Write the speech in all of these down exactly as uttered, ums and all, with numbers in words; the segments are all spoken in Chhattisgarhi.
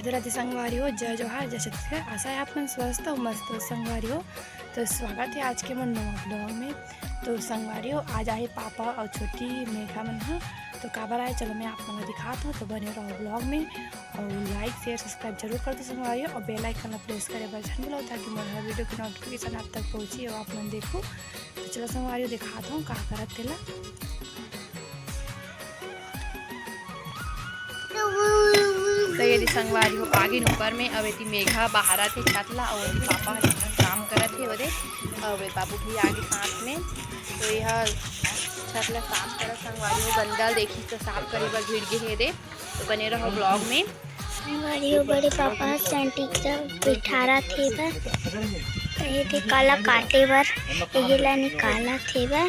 राधे राधे संगवारी हो, जय जोहार, जय छत्तीसगढ़। आशा है आप मन स्वस्थ हो, मस्त हो संगवारी हो। तो स्वागत है आज के मोर नवा vlog में। तो संगवारी हो, आज आए पापा और छोटी मेघा मन ह। तो काबर आए, चलो मैं आप मन ला दिखात हूँ। तो बने रहो vlog में और like, share, subscribe जरूर कर दो संगवारी हो, और bell icon ला press करे बर झन भुलाओ, ताकि मोर हर video की notification आप तक पहुँची और आप मन देखो। तो चलो संगवारी हो, दिखात हूँ का करत तेला। तो ये दे संगवारी हो, आगिन ऊपर में, अब एती मेघा बहारत हे छत ला, अउ एती पापा ह काम करत हे ओदे, अउ ए बाबू भी आगे साथ में। तो यह छत ला साफ करत संगवारी हो, गंदा ल देखी तो साफ करे बर भिड़ गे हे दे। तो बने रहो vlog में। संगवारी हो, बड़े पापा ह सेंटी ला बिठारत हे बा, तो ये दे काला काटे बर, ये ला निकालत हे बा।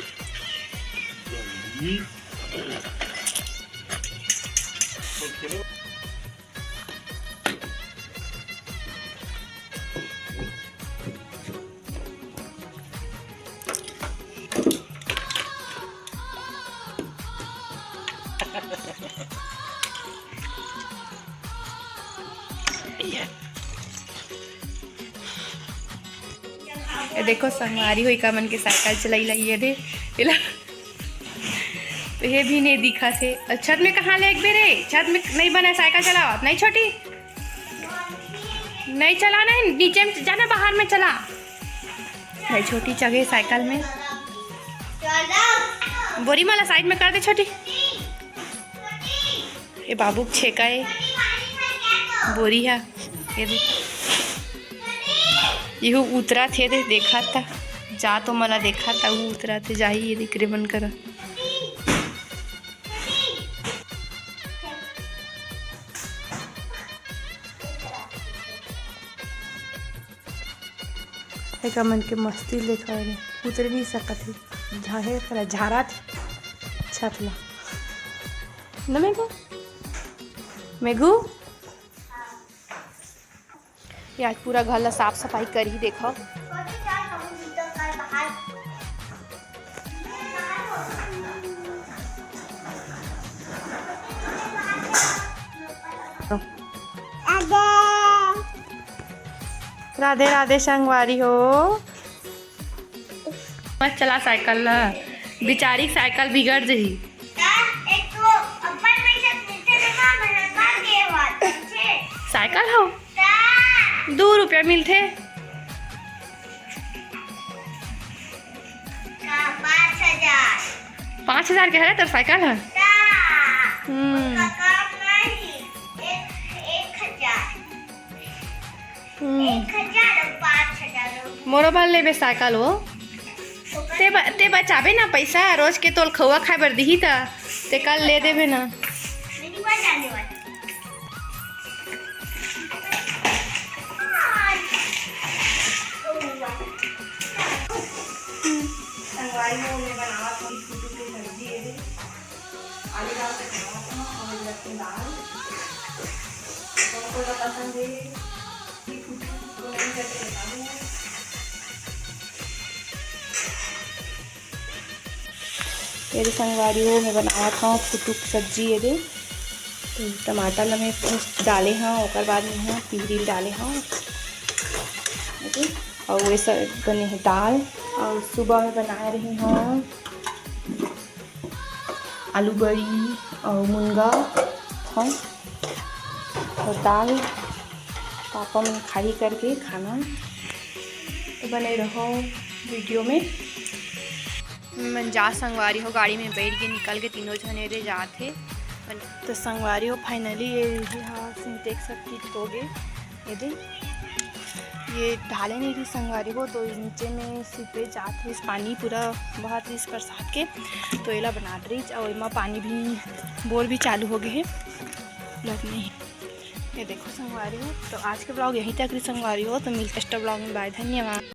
ये देखो संगवारी हो, एका मन के साइकिल चलाई ला ये दे, एला। तो ये भी नहीं दिखत हे। अउ छत में कहाँ ले एक बेरे? छत में नहीं बना साइकिल चलावत, नहीं छोटी? नहीं चलाना है, नीचे में जाना, बाहर में चला। भाई छोटी चघे साइकिल में। बोरी माला side में कर दे छोटी। ए बाबू के छेका ए बोरी हा। ये दे। इहू उतरत हे दे, देखत ता। जा तो मला देखत ता, ऊ उतरत हे, जाही ये दे, एकरे मन करा। एका मन के मस्ती देखा रे, उतरे नहीं सकत हे, झाहे करा झारत छत ला। न मेघू, मेघू, ये आज पूरा घर ला साफ सफाई करही, देखो। राधे राधे संगवारी हो। मत चला साइकिल ला, बिचारी के साइकिल बिगड़ जही। साइकिल हो? दू रुपया मिलथे। पाँच हजार के हरे तोर साइकिल ह? हम्म। हम्म। मोरो बर लेबे साइकिल हो। ते ब-, ते बचाबे ना पैसा, रोज के तोल खउआ खाए बर दिही त, ते कल ले देबे ना। संगवारी हो, मैं बनावत हूँ फुटू के सब्जी, ये दे। आलू डाल के बनावत हूँ और लहसुन डाल। कौन कौन ला पसंद है, ये फुटू comment करके बता देना। ये दे संगवारी हो, मैं बनावत हूँ फुटू के सब्जी, ये दे। तो टमाटर ला मैं first डाले हव, ओकर बाद में ह पीरी डाले हव। ओके, अउ ये सब बने हे दाल, अउ सुबह में बनाए रहे हव आलू बड़ी अउ मुनगा, हव, अउ दाल। पापा मन खाही करके खाना, तो बने रहो video में। मन जा संगवारी हो, गाड़ी में बैठ के निकल के तीनों झने रे जात हे। तो संगवारी हो, finally ये हा Sintex सब किट हो गे। ये दे, ये ढाले नहीं रही संगवारी हो, तो नीचे में सीपेज जात रहिस, पानी पूरा बहत रहिस बरसात के, तो एला बनात रहिस, अउ एमा पानी भी, बोर भी चालू हो गए हे, लग नहीं। ये देखो संगवारी हो, तो आज के vlog यहीं तक रही संगवारी हो, तो मिलते next vlog में, bye, धन्यवाद।